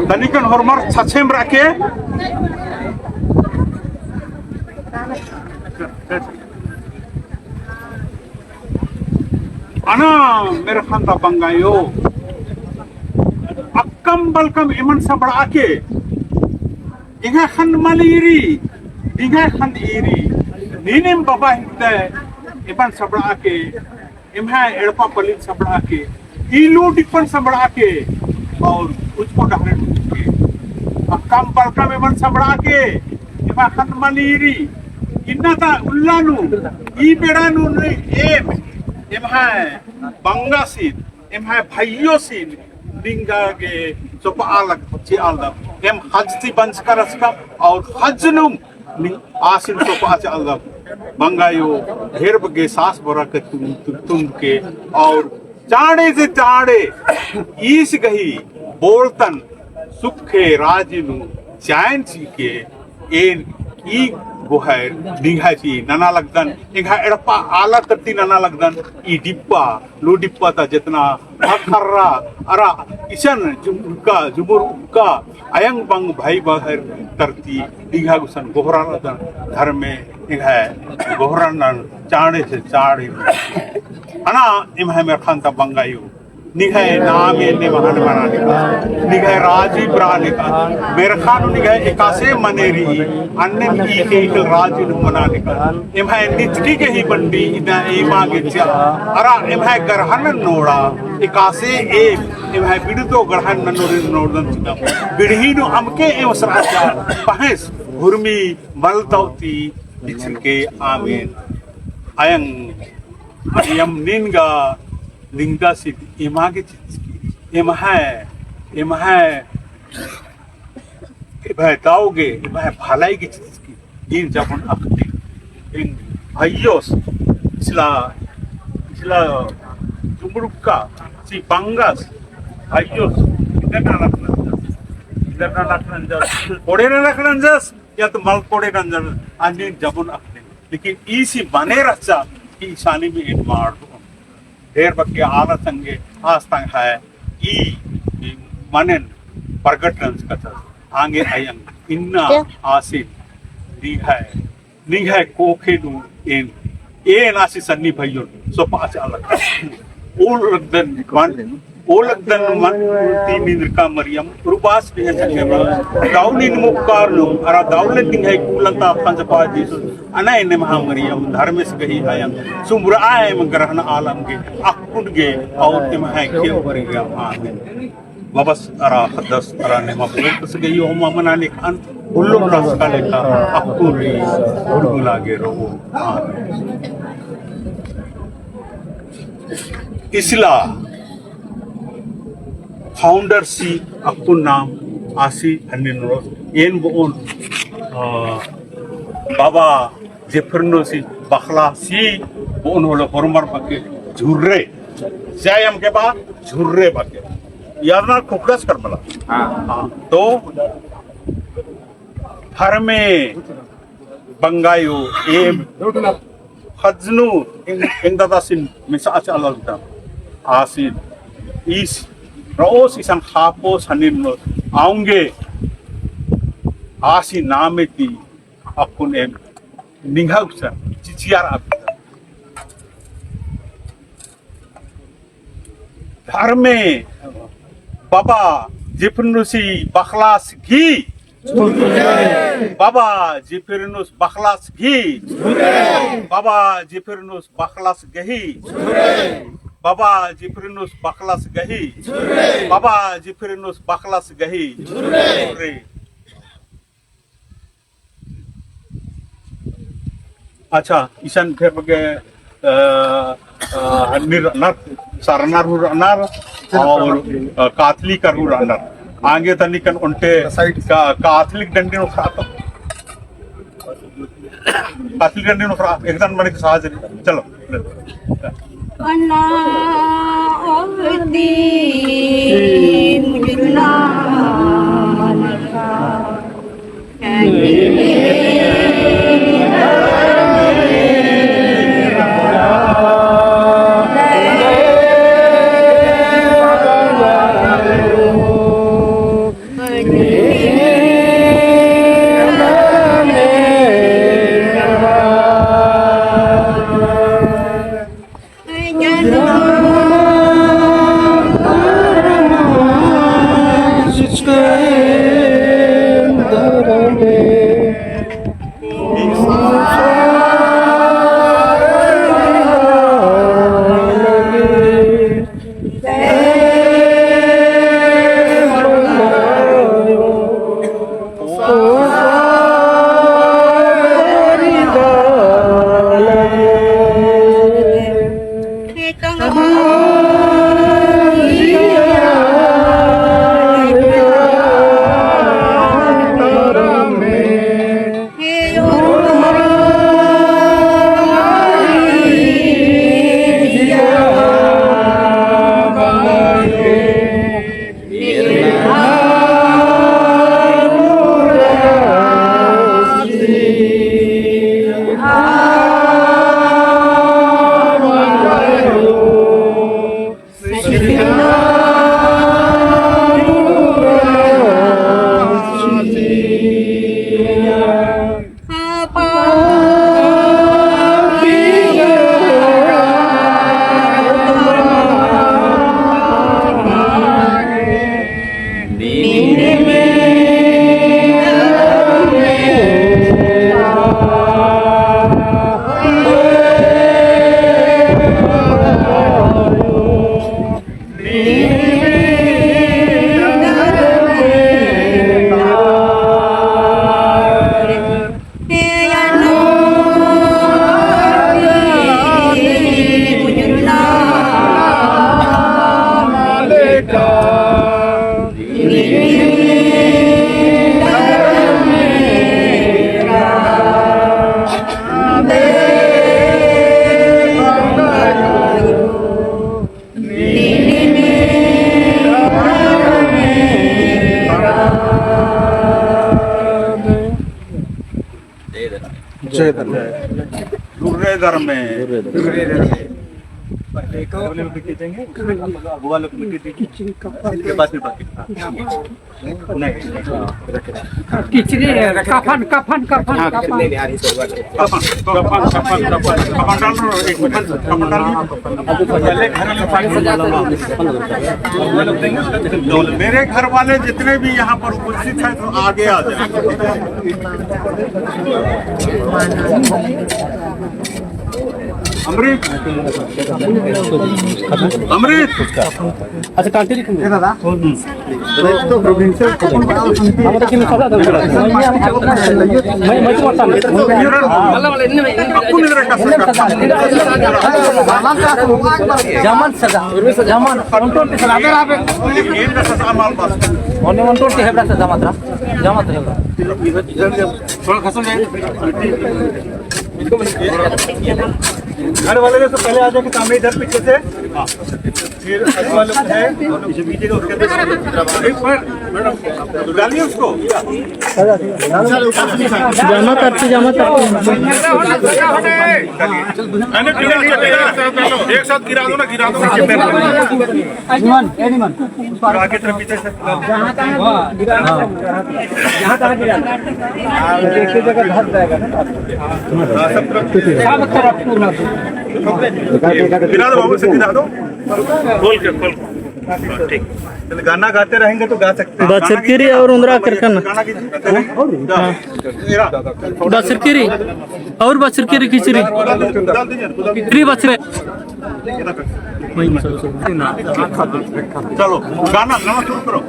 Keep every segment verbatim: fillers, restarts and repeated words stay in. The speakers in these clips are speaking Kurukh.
तनिकन होरमर छछेम रअके। अना मेरा ख़न्ता बंगायो, अक्कम बलकम एमन सबड़ाके, एंगा ख़न्न मल ईरी, एंगा ख़न्न ईरी, नीनिम बबा हिकदय, एमन सबड़ाके, एम्है एड़पा पल्लिन सबड़ाके, ई लू डिप्पन सबड़ाके, और उजको डहरे के। अक्कम बलकम एमन सबड़ाके, एमा ख़न्न मल ईरी, इन्ना ता उल्ला नू, ई बेड़ा नू ने एम, एम्है बंगासिन, एम्है भइयोसिन, निंगा गे चोपआ लग, चिआ लग, एम ख़ज्ज ती बंचका रहचकम, और ख़ज्ज नुम नि-, आसिन चोपआ चिआ लग, बंगायो, ढेर बग्गे सास बरआ के तुन-, तुन-, तुन के, और चाँड़े से चाँड़े ईस गही बोलतन सुखे राजी नू चैन चिके। एन ई गोहर निंग्है ती नना लगदन, एंग्है एड़पा आला तरती नना लगदन, ई डिप्पा, लू डिप्पा ता जेतना भखर्रा, अरा इसन जुमुर उक्का, जुमुर उक्का, अयंग बंग भाई बहर तरती निंग्है गुसन गोहरा लगदन। धर्मे निंग्है गोहरा नन चाँड़े से चाँड़े। अना एम्है मेरा ख़न्ता बंगायो, निंग्है नामे ने महान मना निका, निंग्है राजी बरआ निका, मेरा ख़न्न निंग्है एकासे मने रई, अन्नेम ई केकल राजी नू मना निका। एम्है नितकी गही बंडी इदा एमा गे चिआ, अरा एम्है गरहन नोड़ा, एकासे एम एम्है बिड़दो गड़हन ननोरे नोड़दन चिदम। बिड़ही नू अमके एवसरा चा पहेस हुरमी मलदौती बिछरके। आमीन। अयंग मरियम निंगा निंगदासिन एमा गे चिचकी। एम्है, एम्है, एम्है दव गे, एम्है भलाई गे चिचकी। नीन जबन अख़दी, एन भइयोस, इसला, इसला जुमुर उक्का, सी बंगस, भइयोस, इदर नलख नंजस, इदर नलख नंजस, कोड़े नलख नंजस, या तो मल कोड़े नंजस, अन्ने जबन अख़दी। लेकिन ईसी मने रहचा, कि इसानी में एन माड़ दो। ढेर बग्गे आला संगे आस तंग्है ई, ई मनेन प्रगट नंजकत। आंगे अयंग इन्ना आसिन निंग्है, निंग्है कोखे नू एन, एन आसी सन्नी भइयोन सोपा आस अलग। ओल लगदन मन, ओल लगदन मन ती निंद्रका मरियम, रुबास बिहन संगे दव नीन मुक्कार नू, अरा दव ले निंग्है कुलंता फंजपा जीसस। अना एन्ने महा मरियम धर्मेस गही अयंग सुमरआ एम ग्रहण आलम गे अक्कुन गे और एम्है गे ओहर गे। आमीन। बबस अरा ख़द्दस अरा निमा पवित्रस गही ओहमा मना निकन हुल्लम रसका लेखा अक्कुन रई हुरगुला गे रओ। आमीन। इसला founder सी अक्कुन नाम आसी हन्नी ननोस एन बओन, अ, बाबा जेफरनोसी बखलासी बओन होले होरमर बके झुर्रे। जय अमके बा झुर्रे बके। याद ना खुकड़स कर मला। हाँ। हाँ, तो धर्मे बंगायो एम ख़ज्ज नू एंग-, एंगदादासिन मिसा अचा लगदम। आसिन ईस रओस इसन ख़ापोस हन्नी ननोस औंगे आसी नामे ती अक्कुन एम निंग्है गुसन चिचियार अबदन। धर्मे बाबा जेफरनोसी बखलास गही। बाबा जेफरनोस बखलास गही। बाबा जेफरनोस बखलास गही। बाबा जेफरनोस बखलास गही। बाबा जेफरनोस बखलास गही। अच्छा, इसन ढेर बग्गे, अ, अ, हन्नी रअनर, सरनर हूँ रअनर, और, अ, काथलिक हूँ रअनर। आंगे तनिकन ओन्टे का-, काथलिक डंडी नू ख़क्खरा तो। काथलिक डंडी नू ख़क्खरा, एकदम मने साज, चलो। जय धर्म। दुर्रे धर्मे। दुर्रे धर्मे। इसके बाद फिर बाकी। किचरी, कफन, कफन, कफन, हाँ, कफन। कफन, कफन, कफन, कफन, कफन डाल रहे हो, एक मिनट, कफन डाल रहे हो। पहले घर में पानी डालो। मेरे घर वाले जितने भी यहाँ पर उपस्थित हैं, तो आगे आ जाए। अमृत, अमृत। अच्छा, कांटी लिखेंगे। ये दादा। तो provincial हम तो किन सब दादा। मैं, मैं तो आता नहीं। जमन सदा, जमन, one twenty सदा। Only one twenty है, सदा जमत रहा। जमत रहा। थोड़ा खसो जाए। घर वाले से पहले आ जाके सामने इधर पीछे से। हाँ। फिर अगुआ लोग है, पीछे पीछे का उसके बाद। एक बार, मैडम, डालिए उसको। जमा करती, जमा करती। नहीं, नहीं, गिरा, गिरा, गिरा, एक साथ गिरा दो ना, गिरा दो ना। Anyone, anyone। आगे तरफ पीछे से। जहाँ तहाँ गिरा, जहाँ तहाँ गिरा। एक ही जगह धस जाएगा ना। हाँ, सब तरफ। सब तरफ पूरा। गिरा दो बाबू, से गिरा दो। खोल के, खोल। ठीक। चलिए, गाना गाते रहेंगे तो गा सकते हैं। बछरकी रई और उन्दरा करकन। गाना कीजिए। हाँ। बछरकी रई और बछरकी रई किचरी। डाल दीजिए, डाल दीजिए। किचरी बछरे। चलो, गाना, गाना शुरू करो।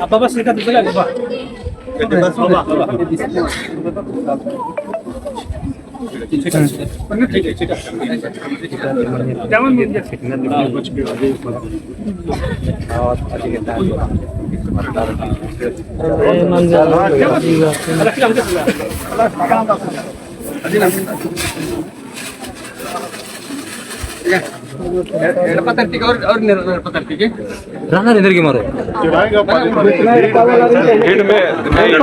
अब बस निकल चला गया। एड़पा तरती के और, और निर-, एड़पा तरती के। रहना इधर की मारो। भीड़ में, भीड़ में।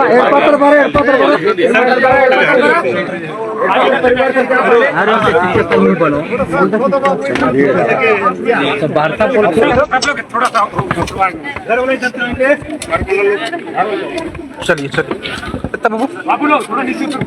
एड़पा तर बारे, एड़पा तर बारे। अरे, पीछे कम नहीं बनो। तो वार्ता बोल के। चलिए, चलिए। इतना बाबू। बाबू लोग, थोड़ा नीचे उतरो।